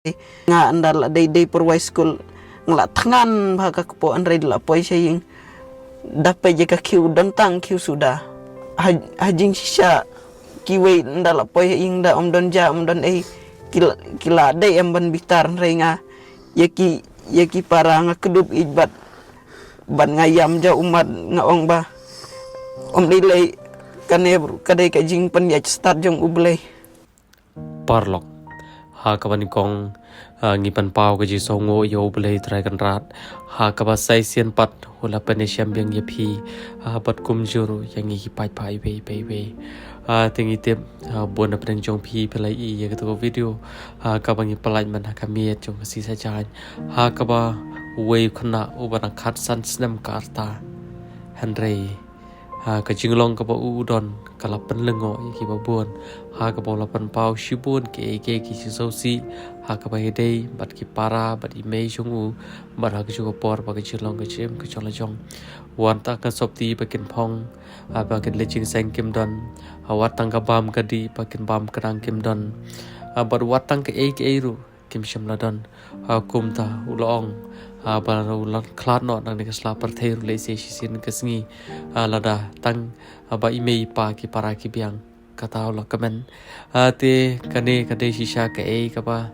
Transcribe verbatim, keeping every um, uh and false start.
Nga ynda la dei dei pyrwai skul nga la thngan bha ka kpoh, hynrei da la poi sha ïing da peit ïa ka khiew don tang khiew suda. Ha, ha jingshisha kiwei ynda la poi ha ïing da ym don ja ym don ei, ki la, ki la dei em ban bitar, hynrei nga ïa ki, ïa ki para nga kdup ïeit bad bad nga ïam ja ummat, nga ong ba ym dei lei, kane ka dei ka jingpynïaid stad jong U Blei. Paralok, ha kaba nyngkong, ah, ngi pynpaw ka jingsngewnguh ïa U Blei Trai Kynrad ha kaba sa shisien pat u la pynïashem biang ïa phi, ah, bad kumjuh ruh ïa ngi ki paidbah iwei pa iwei. Ah, te ngi tip, ah, bun na pdeng jong phi phi la ïohi ïa kata ka video, ah, kaba ngi pyllait man ha ka miet jong ka Sisa Jaiñ, ha kaba uwei u khynnah uba dang khatsan snem ka rta, hynrei ha ka jinglong kaba u don ka la pynlyngngoh ïa kiba bun, ha kaba u la pynpaw shibun kiei kiei ki jingsngewsih, ha kaba ïadei bad ki para bad i mei jong u, bad ha kajuh ka por ba ka jinglong ka jingim ka jong la jong. Wat tang ka sopti ba kin phong, ha ba kin leit jingseng kim don, ha wat tang ka bam ka dih ba kin bam kdang kim don, ha bad wat tang kaei kaei ruh kim shym la don. Ha kumta u la ong, ha ba u la khlad noh nangne ka sla pyrthei ruh lehse shisien ka sngi, ha lada tang, ha ba i mei i pa ki para ki biang, kata u la kmen. Ha te kane ka dei shisha kaei kaba